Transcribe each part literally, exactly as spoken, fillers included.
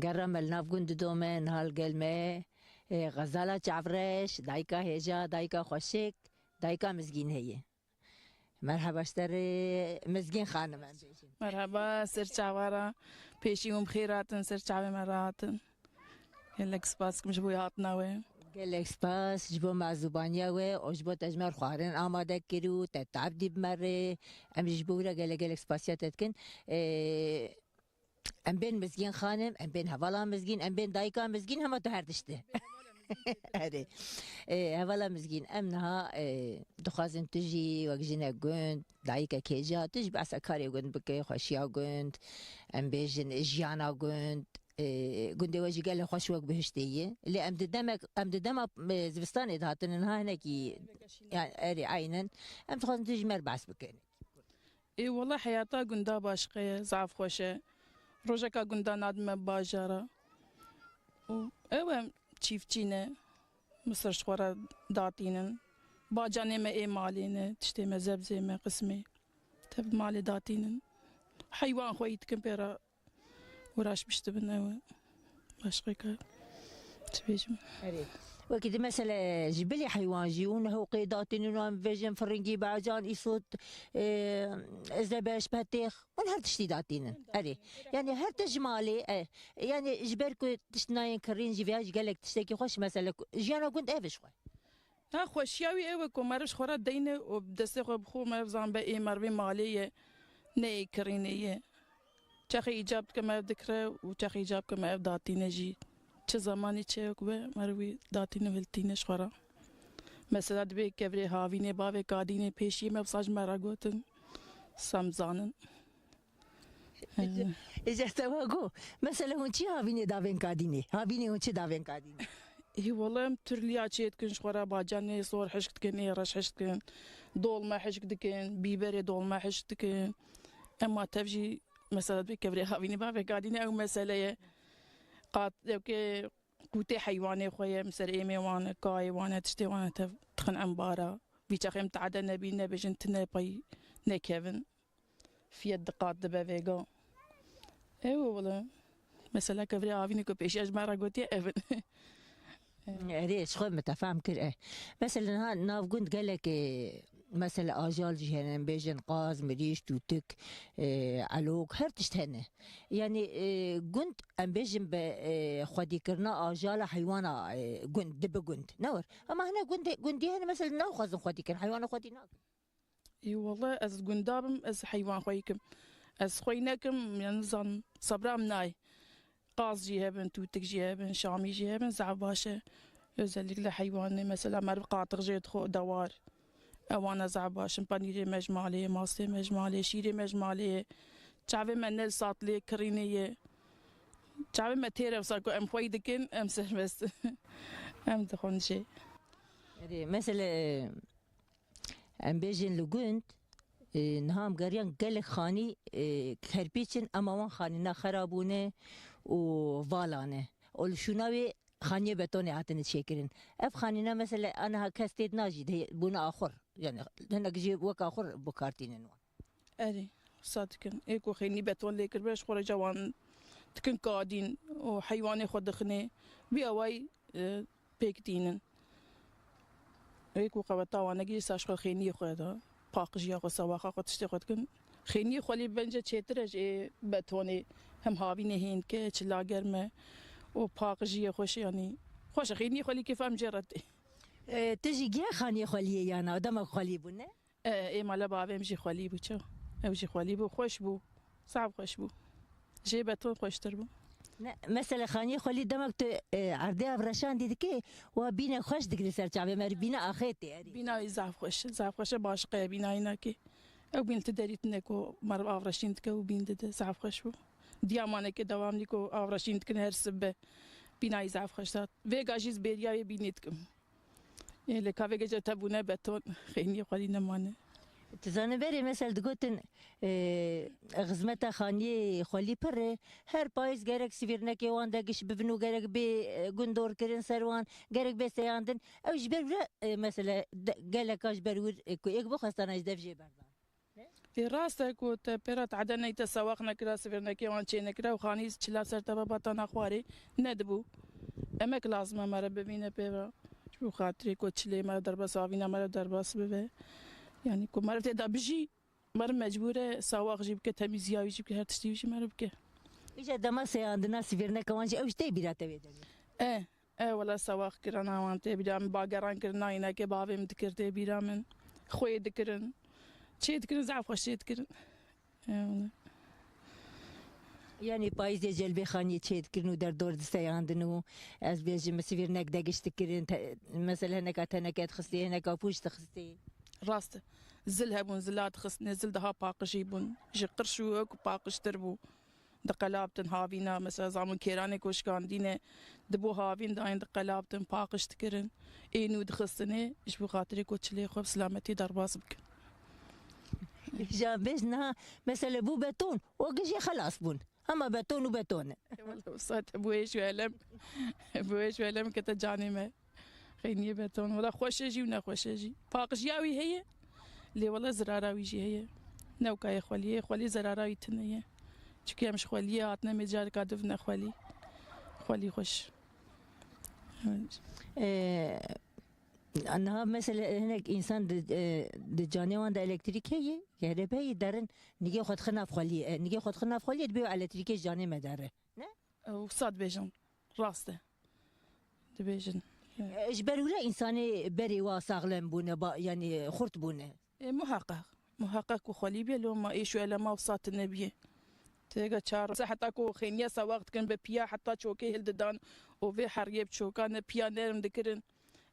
Gera me li nav gund didome, niha li gel me, e, xezala çavreş, dayika hêja, dayika xweşik, dayika mizgîn heye. Merheba ji te re Mizgîn xanim em bêjin. Merheba, ser çava re. Pêşî hûn bi xêr hatin, ser çavê me re hatin. Gelek spas dikim ji bo hatina we. Gelek spas ji bo mezûbaniya we û ji bo te ji me re xwarin amade kir û te tabdî bi me re. Em jî ji bo wî re gelek gelek spasiya te dikin. Ê, Em bên Mizgîn xanim, em bên hevala Mizgîn, em bên dayika Mizgîn, hema tu her tişt e. Erê. Ê, hevala Mizgîn, em niha, ê, dixwazin tu jî wek jinek gund, dayikek hêja, tu jî behsa karê gund bike, xweşiya gund, em bêjin jiyana gund, ê, gundê we jî gelek xweş wek bihiştê ye. Lê em di demek, em di dema, ê, zivistanê de hatine, niha hinekî, yani, erê, aynen. Em dixwazin tu jî me re behs bikin. Ê wele heyata gunda başqe ye, zaf xweş e. Rojeka gunda nadime bajara. Û ew em çîfçî ne. Misir ji xwe re datînin. Bacanê me ê malê ne, tiştê me zebzê me, qismê. Tev malê datînin. Heywan xweyî dikin pê re. Uğraşmış dibin ew. Başqa ka çi bêjim? Erê. Wekî di mesele ji bilî heywan jî û nehewqê datînin û em bêjin firingî, bacan, îsot, e, zebeş, petêx, hûn her tiştî datînin. Erê. Yani her tişt ji malê, e, yani ji ber ku tişt nayên kirîn jî vêya jî gelek tiştekî xweş mesele ku jiyana gund ev ji xwe. Ha, xweşiya wî ew e ku meriv ji xwe re deyne û bi destê xwe bi xwe meriv zan be ê merivê malê ye, ne ê kirînê ye. Çaxê îcab dike meriv dikire û çaxê îcab dike meriv datîne jî. Çi zemanî çi ye ku be meriv wî datîne û hiltîne ji xwe re. Mesela dibê kevirê havînê bavê kadînê pêşiyê me wisa ji me re gotin. Sem zanin. Îca, îca te wa got, mesela hûn çi havînê davên kadînê? Havînê hûn çi davên kadînê? Ê, wele em turliya çê dikin ji xwe re, bacanê sor hişk dikin, ê reş hişk dikin, dolma hişk dikin, bîberê dolma hişk dikin. Ema tev jî mesela dibê kevirê havînê bavê kadînê ew mesele ye. Qat, ewkê qûtê heywanê xwe ye, em ser êmê wan e, kayê wan e, tiştê wan e, tev dixin embara. Vî çaxê em teade nebîn, nebêjin tune pey nekevin. Fiyet di qat dibe vêga. Ew wele. Mesela kevirê havînê ku pêşiya ji me re gotiye ev in. Erê, ji xwe min te fehm kir, e. Mesela niha nav gund gelek, e, mesela ajal jî hene, em bêjin qaz, mirîş, tûtik, e, elok, her tişt hene. Yani, e, gund, em bêjin bi, e, xwedîkirina ajala heywana, e, gund, dibi gund. Ne wir? Ama hene gundê, gundî hene mesela naxwazin xwedî kirin, heywana xwedî nakin. Ê, wele ez gunda bim, ez heywan xweyî kim. Ez xweyî nekim, yani zan, sebra min nayê. Qaz jî hebin, tûtik jî hebin, şamî jî hebin, zaf baş e. Özellikle heywanê, mesela meriv qatiq jê dixwe, dewar. Ewana zaf baş in. Penîrê me ji malê ye, mastê me ji malê ye, şîrê me ji malê ye. Çavê me ne li satlê, kirînê ye. Çavê me têr e, wisa ku em xweyî dikin, em serbest in. Em dixwin jê. Erê, mesele, Em bêjin li gund, e, niha em geriyan gelek xanî, e, kerpîç in, ema wan xanîna xera bûne û vala ne. Û li şûna wê xaniyê betonê hatine çêkirin. Ev xanîna mesela aniha kes tê de najî, de bûne axur. Yani hinek jî wek axur bi kar tînin wan. Erê, wisa dikin. Ê ku xênî beton lê kiribe, ji xwe re ca wan dikin kadîn û heywanê xwe dixinê. Vî awayî, e, pêk tînin. Ê ku qeweta wan negihîşt, sa ji xwe xêniyê xwe de, paqijiya xwe, sewaxa xwe, tiştê xwe dikin. Xêniyê xwelî bence çêtir e ji ê betonê. Hem havînê hênike, çila germ e û paqijiyê xweş, yanî xweş e. Xêniyê xwelî kêfa min jê re tê. E, tu jî giya xaniyê xweliyê yana, dema xwelî bûne? E, ê mala bavê min jî xwelî bû, çawa? Ew jî xwelî bû, xweş bû. Zaf xweş bû. Jê beton xweştir bû. Ne, mesela xaniyê xwelî demek tu, e, erdê avreşan dî dikê, wa bîne xweş digirî ser çavê me, bîne axê tê erê. Bîna wî zaf xweş, zaf xweş e, başqe ye bîna înakê. Ew bîn tu derî tune ku meriv avreşîn dike û bîn dide, zaf xweş bû. Diya manekê dewamlî ku avreşîn dikin her sibe. Bîna wî zaf xweş e. Vêga jî ez bêriya wê bînê dikim. Ê, lê ka vê gece te bûne beton, xêniyê xwelî nemane. Tu zanî berê mesel digotin, e, xizmeta xaniyê xwelî pir e, her payîz gerek sivîrnekê wan de giş bibin û gerek bê, e, gundor kirin ser wan, gerek bê seyandin. Ew ji ber wî, e, mesele de, geleka ji ber wir, e, ku êk bixwestana ji dev jê berdan. Ê rast e ku te pê re te'de neyte, sewax nekira, sivêrnekê wan çê nekira û xanî çila ser te ve bata naxwarê nedibû. Emek lazim e me re bibîne pê ve. Ji bo xatirê ku çilê me re derbas, havîna me re derbas bibe. Yanî ku me re tê de bijî, me re mecbûr e sewax jî bike, temîziya wî jî bike, her tiştî wî jî me re bike. Îja dema seyandina sivêrneka wan jî ew jî tê bîra te vê demê? E, e, wela sewax kirina wan tê bîra min, bageran kirina înekê bavê min dikir tê bîra min. Xwê dikirin. Çê dikirin, zaf xweş çê dikirin. E, wela. Yanî payîzê celbê xaniyê çê dikirin û derdor diseyandin û ez bêjim sivîrnek degiş dikirin, te-, mesela hineka teneke dixistê, hineka pûç dixistê. Rast e. Zil hebûn, zila dixistine, zil daha paqijî bûn. Ji qirş û wek paqijtir bû. Diqelabtin havîna, mesela zamin kêranê ku şikandîne, dibo havîn dayên diqelabtin, paqij dikirin. Ê nû dixistinê, ji bo xatirê ku çilê xwe bi silametî derbas bikin. Jan bêj niha, mesele bû beton, o gijê xelas bûn. Hema beton û beton e. Wele wisa te bû êş û elem, bû êş û elem kete canê me. Xeyniyê beton, wela xweş e jî û nexweş e jî. Paqijiya wî heye, lê wela zirara wî jî heye. Ne weka yê xweliyê, xwelî zirara wî tune ye. Çikî em ji xweliyê hatine, em ê careka dibine xwelî. Xwelî xweş. Ee, niha mesela hinek însan di, e, di canê wan de elektrîk heye, kehrebe heye, derin, nigê xwe dixin nav xweliyê. E, nigê xwe dixin nav xweliyê, dibê wê elektrîkê ji canê me dere. Ne? Ew wisa dibêjin. Rast e. Dibêjin. E, ji ber wile însanê berê wa saxlem bûne, ba, yanî xurt bûne. E, muheqeq. Muheqeq ku xwelî bê, loma êş û elema wisa tune bîye. Têga çar se heta ku xêniya sewax dikin, bi piya heta çokê hildidan û vê heriyê bi çoka ne piya nerm dikirin.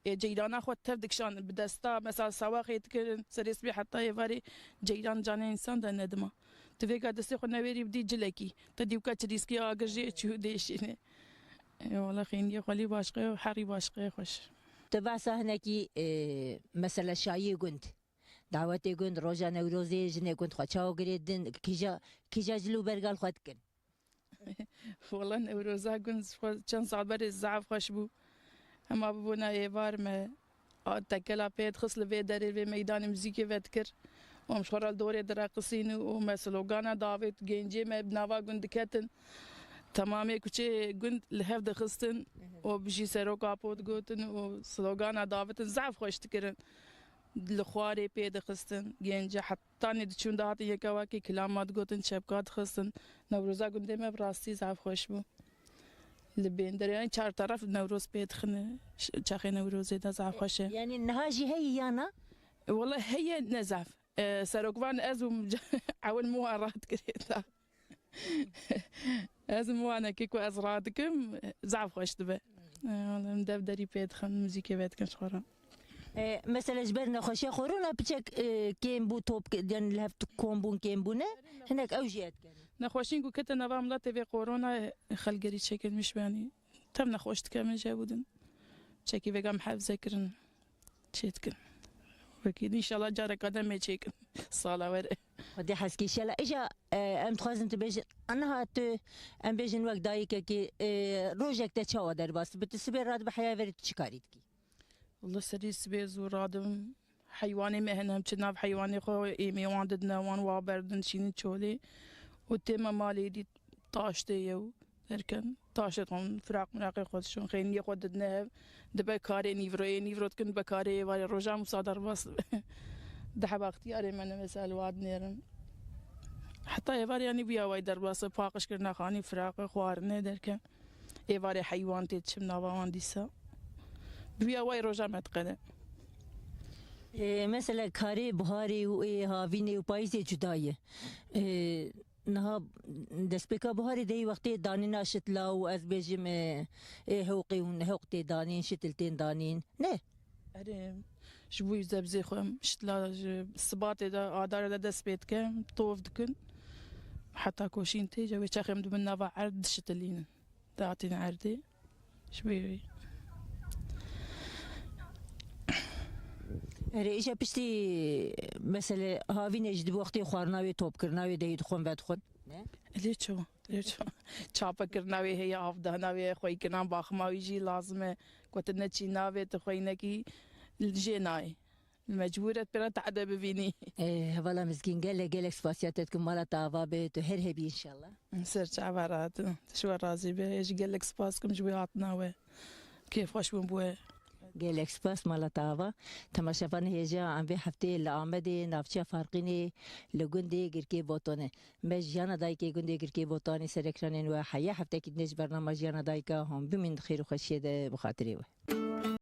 Ê, ceyrana xwe tev dikişan, bi desta, mesela, sewaxê dikirin, serê sibê heta êvarê ceyran canê însan de nedima. Tu vêga destê xwe newêrî bidî cilekî. Te dî wika çirîskî agir jê çû dêşîne. Ê, wela xêniyê xwelî başqe, herî başqe xweş. Tu behsa hinekî, ê, mesela şayê gund, dawetê gund, roja Newrozê jinê gund xwe çawa girê din, kîja, kîja jil û bergal xwe dikin? Wela Newroza gund ji xwe çend sal berê zaf xweş bû. Hema bibûna êvar me, a, tekela pê dixist li vê derê vê meydanê muzîkê vedikir. Û em ji xwe re li dorê direqisîn û me slogana davêt, gencê me bi nava gund diketin. Temamê kuçê gund li hev dixistin û bijî serok Apo digotin û slogana davitin zaf xweş dikirin. Li xwarê pê dixistin, gencê het-, Tanê diçûn dihatin yeke wekî kilama digotin, çepka dixistin. Newroza gundê me bi rastî zaf xweş bû. Li bênderê, yanî çar teref Newroz pê dixine. Ş-, çaxê Newrozê de zaf xweş e. Yanî niha jî heye ya na? Wele heye ne zaf. E, serokvan ez û ewil min wan radikirê da. Ez min wanekê ku ez radikim, zaf xweş dibe. E, wele em dev derî pê dixin, muzîkê vedikin ji xwe re. E, mesela ji ber nexweşiya korona piçek, e, kêm bû, top ke-, yani li hev kom bûn, kêm bûne, hinek ew jî etken. Nexweşîn ku kete nava miletê vê korona, xelk gerî çekilmiş be, yanî tev nexweş dike, min jê bûdin. Çekî vêga mihefze kirin, çê dikin. Wekî înşallah careka demê çêkin. Sala were. Xwedê heskî şela. Îja, e, em dixwazin tu bêjin, aniha tu, em bêjin wek dayikekî, e, rojek te çawa derbas dibe? Tu sibê radibe heya verê tu çi karî dikî? Wele serî sibê zû radim. Heywanê me hene, em çi nav heywanê xwe êmê wan didine, wan wa berdin, şînin çolê. Û tême malê dî taştê ye û derken. Taşê xwe, firaq miraqê xwe dişon, xêniyê xwe didine hev. Dibe karê nîvroyê, nîvro dikin dibe karê êvarê. Roja Musa derbas dibe. Di heba extiyarê me ne mesela wa dinêrin. Heta êvarê yanî bûya way derbas e, paqijkirina xanî, firaqê, xwarinê derken. Êvarê heywan tê diçim nava wan dîsa. Bi wîya wayî roja me diqede. Ê, mesela karê buharê û ê havînê û payîzê cuda ye. Ê, niha destpêka buharê de yê wextê danîna şitla û ez bêjim, ê, ê hewqê hûn hewq tê danîn, şitil tên danîn. Ne? Erê, ji bo sebzê xwe em şitla ji sibatê de, adarê de dest pê dike, tov dikin. Heta koşîn tê, ji wê çaxê em dibin nava erd dişitilînin. Dihatîne erdê. Ji bo wî. Erê, îja piştî, mesele, havînê jî di wextê xwarina wê, topkirina wê de yê dixwin vedixwin. Ne? Lê çawa? Lê çawa? Çapekirina wê heye, avdana wê, xweykinan baxima wî jî lazim e. Ku tu neçî navê tu xweynekî jê nayê. Mecbûr et pêra te de bivînî. Ê, hevala Mizgîn, gelek, gelek spasiya te dikim, mala te ava be, tu her hebî înşallah. Ser çava rahat. Te ji we razî be. Ez jî gelek spas dikim ji wê hatina we. Kêfxweş bûm bi we. Gelek spas, mala te ava. Temaşevanê hêja, em vê hefteyê li Amedê, navçeya Farqînê, li gundê Girkê Botonê. Me jiyana dayikê gundê Girkê Botanê ser ekranên we heye. Heftekî dinê ji bernama Jiyana Dayika hûn bimîn di xêr û xweşiyê de bi xatirê we.